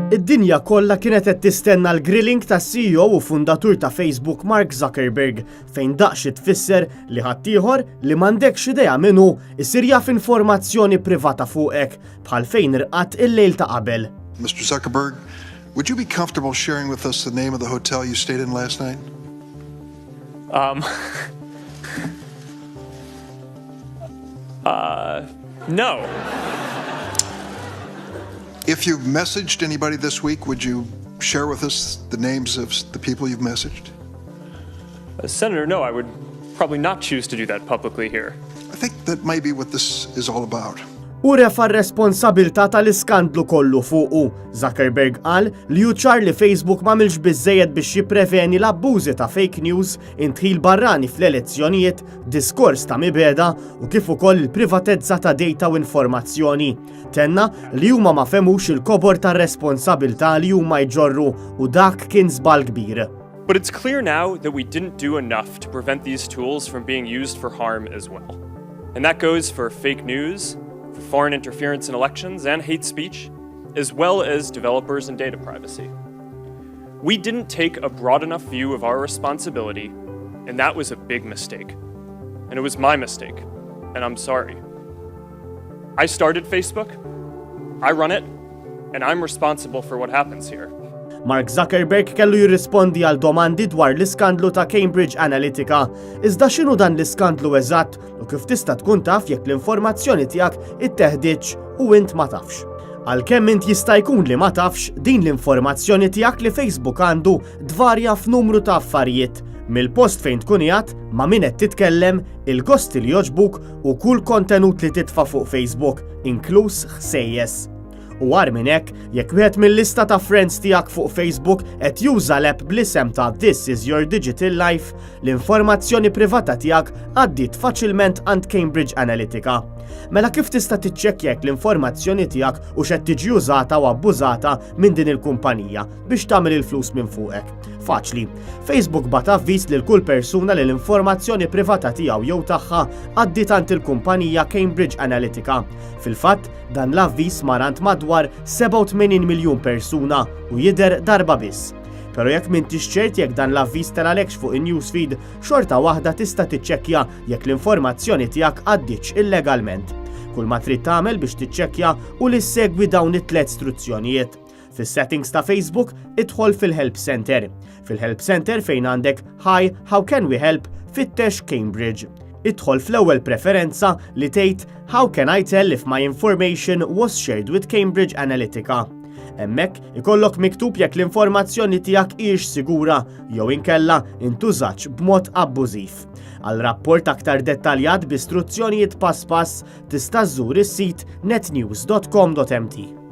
Id-dinja kollha kienet qed tistenna l-grilling tas-CEO u fundatur ta' Facebook Mark Zuckerberg fejn daq xi tfisser li ħaddieħor li m'għandekx idea min hu isir jaf informazzjoni privata fuqek bħal fejn irqadt il-lejl ta' qabel. Mr. Zuckerberg, would you be comfortable sharing with us the name of the hotel you stayed in last night? No. If you've messaged anybody this week, would you share with us the names of the people you've messaged? Senator, no, I would probably not choose to do that publicly here. I think that may be what this is all about. Hu refa' r-responsabilità tal-iskandlu kollu fuqu. Zuckerberg qal li hu ċar li Facebook m'għamilx biżżejjed biex jippreveni l-abbużi ta' fake news, indħil barrani fl-elezzjonijiet, diskors ta' mibegħda u kif ukoll il-privatezza ta' data u informazzjoni. Tenna li huma ma fehmux il-kobor tar-responsabilità li huma jġorru u dak kien żball kbir. But it's clear now that we didn't do enough to prevent these tools from being used for harm as well. And that goes for fake news, for foreign interference in elections and hate speech, as well as developers and data privacy. We didn't take a broad enough view of our responsibility, and that was a big mistake. And it was my mistake, and I'm sorry. I started Facebook, I run it, and I'm responsible for what happens here. Mark Zuckerberg kellu jirrispondi għal domandi dwar l-iskandlu ta' Cambridge Analytica. Iżda x'inhu dan l-iskandlu eżatt u kif tista' tkun taf jekk l-informazzjoni tiegħek itteħditx u int ma tafx? Għalkemm int jista' jkun li ma tafx, din l-informazzjoni tiegħek li Facebook għandu tvarja f'numru ta' affarijiet, mill-post fejn tkun qiegħed, ma' min qed titkellem, il-gosti li jogħġbuk u kull kontenut li titfa' fuq Facebook, inkluż ħsejjes. U agħar minn hekk, jekk wieħed mil-lista ta' friends tiegħek fuq Facebook qed juża l-app bl-isem ta' This is your digital life, l-informazzjoni privata tiegħek għaddiet faċilment għand Cambridge Analytica. Mela kif tista' tiċċekkja jekk l-informazzjoni tiegħek hux qed tiġi użata u abbużata minn din il-kumpanija biex tagħmel il-flus minn fuqek? Faċli. Facebook bagħat avviż lil kull persuna li l-informazzjoni privata tiegħu jew tagħha għaddiet għand il-kumpanija Cambridge Analytica. Fil-fatt, dan l-avviż mar għand madwar 87 miljun persuna u jidher darba biss. Però jekk m'intix ċert jekk dan l-avviż telgħalekx fuq in-newsfeed, xorta waħda tista' tiċċekkja jekk l-informazzjoni tiegħek għaddietx illegalment. Kull ma trid tagħmel biex tiċċekkja hu li ssegwi dawn it-tliet struzzjonijiet. Fis-settings ta' Facebook, idħol fil-Help Center. Fil-Help Center fejn għandek Hi, how can we help? Fittex Cambridge. Idħol fl-ewwel preferenza li tgħid How can I tell if my information was shared with Cambridge Analytica? Hemmhekk ikollok miktub jekk l-informazzjoni tiegħek hijiex sigura jew inkella intużatx b'mod abbużiv. Għal rapport aktar dettaljat bi struzzjonijiet pass pass tista' żżur is-sit netnews.com.mt.